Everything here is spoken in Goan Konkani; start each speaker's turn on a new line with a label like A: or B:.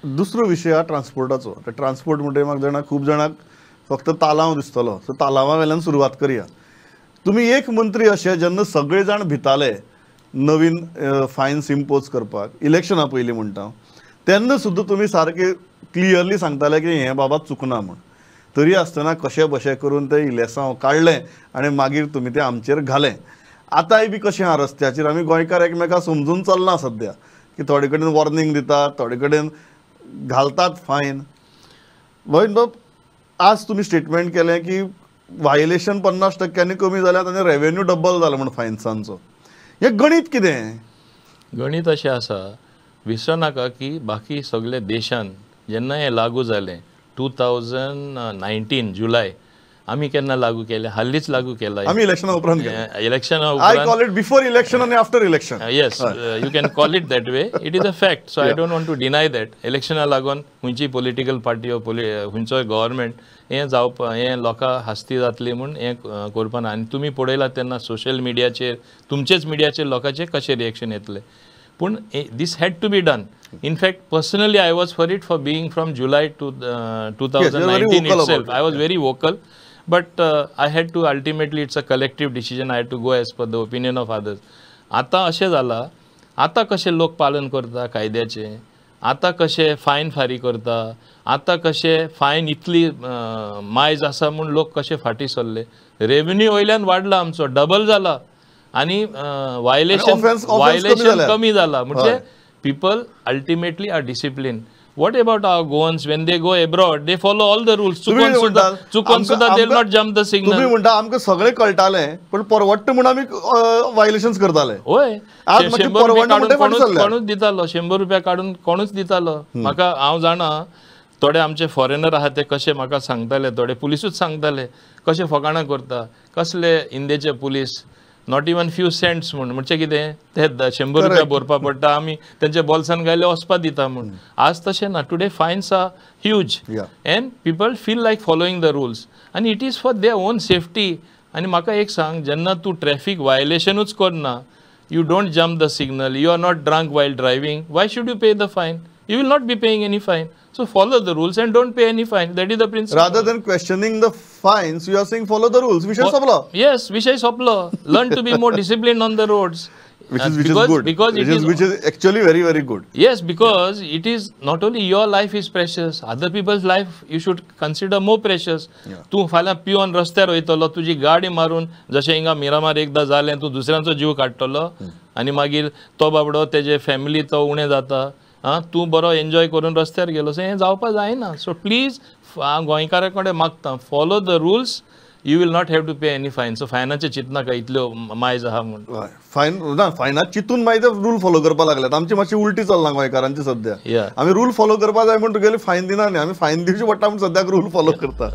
A: दुसरो विशय हा ट्रान्सपोर्टाचो. ट्रान्सपोर्ट म्हणटकीर म्हाका जाणा खूब जाणांक फक्त तालांव दिसतलो, सो तालांवा वेल्यान सुरवात करया. तुमी एक मंत्री अशे जेन्ना सगळे जाण भिताले नवीन फायन्स इम्पोज करपाक इलेक्शना पयलीं म्हणटा, तेन्ना सुद्दां तुमी सारके क्लियरली सांगताले की हें बाबा चुकना म्हूण. तरी आसतना कशें बशें करून तें इलेसांव काडलें आनी मागीर तुमी तें आमचेर घालें. आतांय बी कशें आहा रस्त्याचेर आमी गोंयकार एकमेकां समजून चलना सद्या, की थोडे कडेन वॉर्निंग दितात, थोडे कडेन घालतात फायन. गोविंद बाब, आज तुमी स्टेटमेंट केलें की वायलेशन 50% कमी जाल्यात आनी रेवेन्यू डबल जाला म्हूण फायन्सांचो. हें गणीत कितें?
B: गणीत अशें आसा, विसर नाका की बाकी सगळे देशान जेन्ना हें लागू जालें 2019 जुलय, आमी केन्ना लागू केलें? हालींच लागू केलां
A: आमी इलेक्शना उपरांत.
B: इलेक्शना
A: उपरांत. I call it before election आनी after election.
B: Yes, you can call it that way, it is a fact. So I don't want to deny that. इलेक्शना लागून खंयची पॉलिटिकल पार्टी वा खंयचोय गव्हर्मेंट हें जावपा हें लोकां हास्ती जातली म्हूण हें करपा ना. आनी तुमी पळयलां तेन्ना सोशल मिडियाचेर तुमचेच मिडियाचेर लोकांचें कशें रिएक्शन येतलें. पूण this had to be done. In fact, personally I was for it for being from July to 2019 itself. I was very vocal, but I had to ultimately, it's a collective decision, I had to go as per the opinion of others. आतां अशें जालां, आतां कशें लोक पालन करता कायद्याचें, आतां कशें फायन फारीक करता, आतां कशें फायन इतली मायज आसा म्हूण लोक कशें फाटीं सरले. रेवेन्यू वयल्यान वाडला आमचो, डबल जाला आनी वायलेशन कमी जाला. म्हणजे people ultimately are disciplined. What about our Goans when they go abroad? They follow all the rules. चुकून सुद्धा they will not jump the signal. तुम्ही म्हणता आमकां सगळे कळटाले पण परवडटा म्हूण आमी वायलेशन्स करताले. हय, कोणूच दितालो 100 रुपया काडून, कोणूच दितालो म्हाका. हांव जाणा थोडे आमचे फॉरेनर आहा ते कशे म्हाका सांगताले, थोडे पुलिसूच सांगताले कशे फकाणां करता, कसले इंडियेचे police not even few cents म्हूण. म्हणजे कितें ते 100 रुपया भरपा पडटा, आमी तेंच्या बोल्सान घायले वचपा दिता म्हूण. आज तशें ना. Today fines are huge and people feel like following the rules आनी it is for their own safety. आनी म्हाका एक सांग, जेन्ना तूं ट्रॅफीक वायलेशनूच करना, you don't jump the signal, you are not drunk while driving, why should you pay the fine? You will not be paying any fine. So follow the rules and don't pay any fine. That is the principle.
A: Rather than questioning the fines, you are saying follow the rules. Vishay soplo.
B: Yes, vishay soplo. Learn to be more disciplined on the roads.
A: Which is good. Because which is actually very, very good.
B: Yes, because it is not only your life is precious, other people's life you should consider more precious. तूं फाल्यां पिवन रस्त्यार वयतलो, तुजी गाडी मारून जशें हिंगा मिरामार एकदां जालें, तूं दुसऱ्यांचो जीव काडटलो आनी मागीर तो बाबडो तेजे फॅमिली तो उणें जाता. आं, तूं बरो एन्जॉय करून रस्त्यार गेलो, सो हें जावपा जायना. सो प्लीज हांव गोंयकारां कडेन मागता, follow the rules, you will not have to pay any fine. So फायनाचें चिंतनाका इतल्यो मायज आहा म्हूण.
A: फायन ना, फायनाक चिंतून मागीर ते रूल फॉलो करपाक लागल्यात. आमची मातशी उल्टी चल्लां गोंयकारांची सद्या. आमी रूल फॉलो करपाक जाय म्हूण तुगेली फायन दिना न्ही, आमी फायन दिवची पडटा म्हूण सद्याक रूल फॉलो करता.